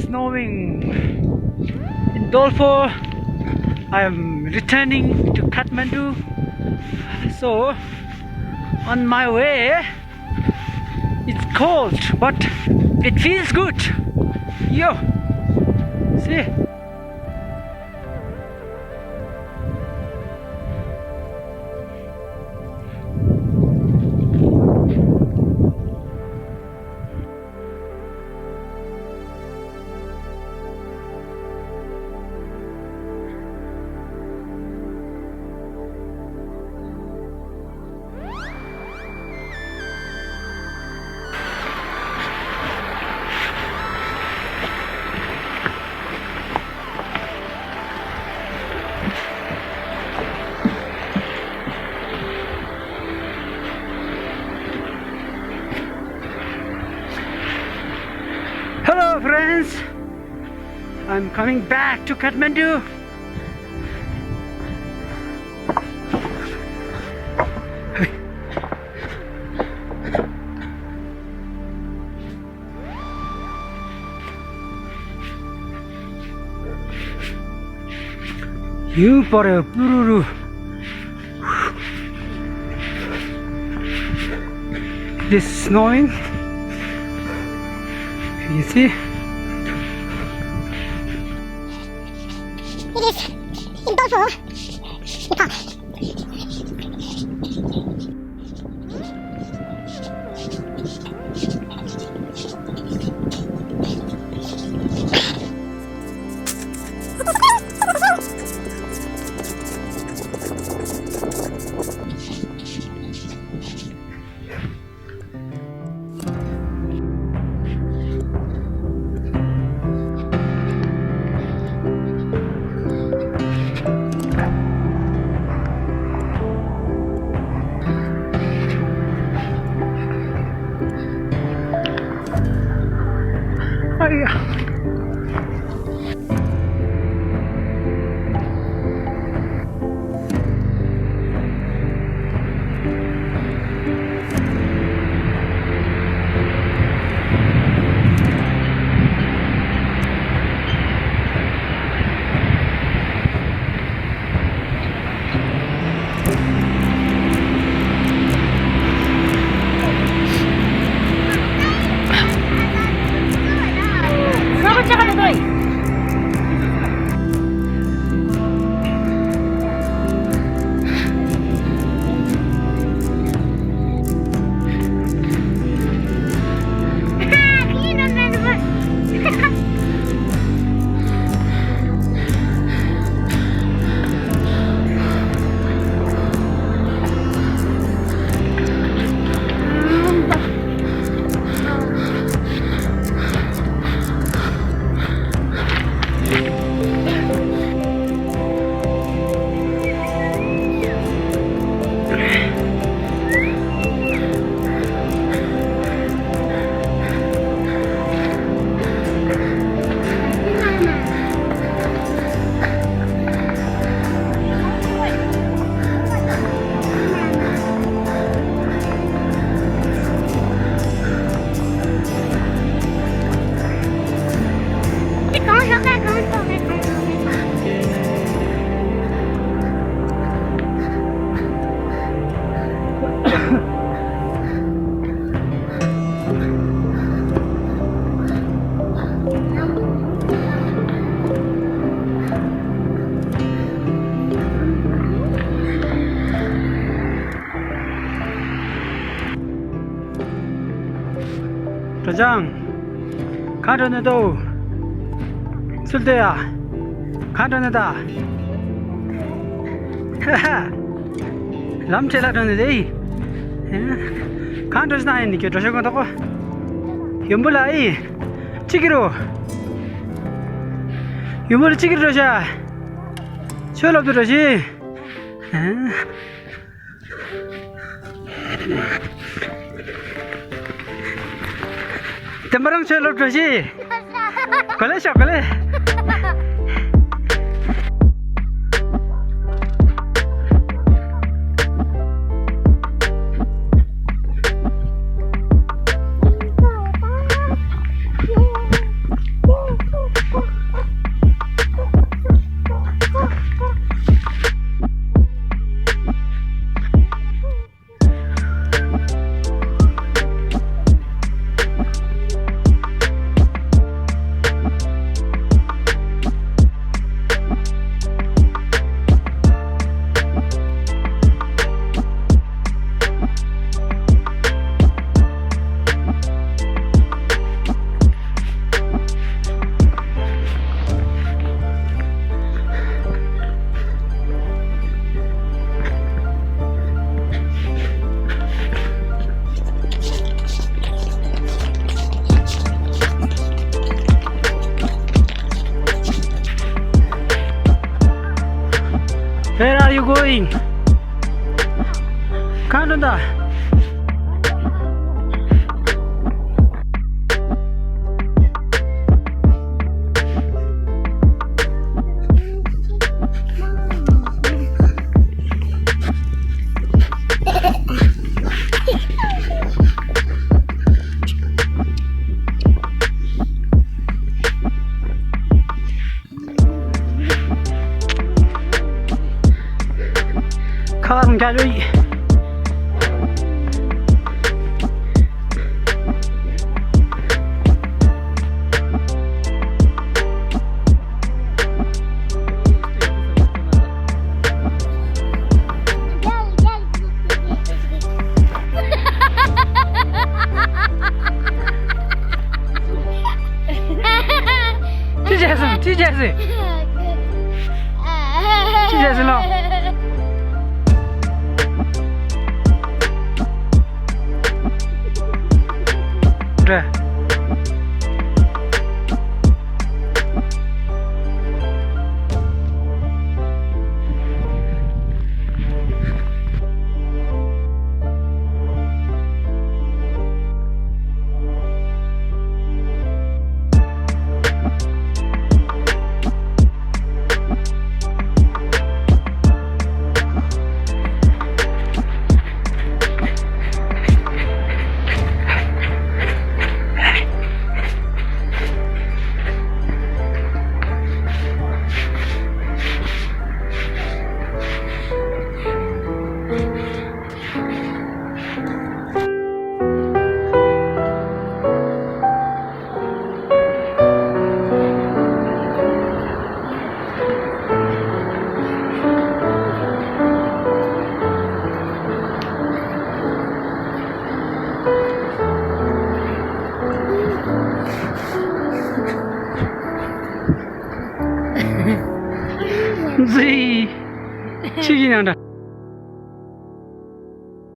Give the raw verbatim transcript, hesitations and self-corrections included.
Snowing in Dolpo. I am returning to Kathmandu. So, on my way, it's cold, but it feels good. Yo, see? Hello, friends. I'm coming back to Kathmandu. You pururu. It is snowing. You see? It is in Dolpo. གྲོ་ཆང་། གང་འགྲོ་ནས་འདུག་ཚུལ་ལྟོས་ཡ། གང་འགྲོ་ནས་ད། ལམ་འཕྲེད་ལ་འགྲོ་ནས་རེད། གང་འགྲོ་ཞིག་ན་ཡིན་ནི་ཁྱོད་འགྲོ་ཤོག་གང་ཐོག་གོ། ཡོན་པོ་ལ་ཨི། ཅི་གི་རུ། ཡོན་པོ་ལ་ཅི་གི་རུ་འགྲོ་ཤག་ཆོས་སློབ་ཏུ་འགྲོ་ཤིག་བསྟན་པ་རང་ཆོས་སློབ་གྲོགས་ཤིག་གོ་ལེ་ཤོག་གོ་ལེ། Where are you going? གང་འགྲོ་ད། ཁ་རང་རྒྱ་ལོ་ཡི། ཅི་བྱས་སོང་། ཅི་བྱས་སོང་། ཅི་བྱས་སོང་ལོ། འདྲ། ཟི། ཆི་གི་ནང་འདྲ།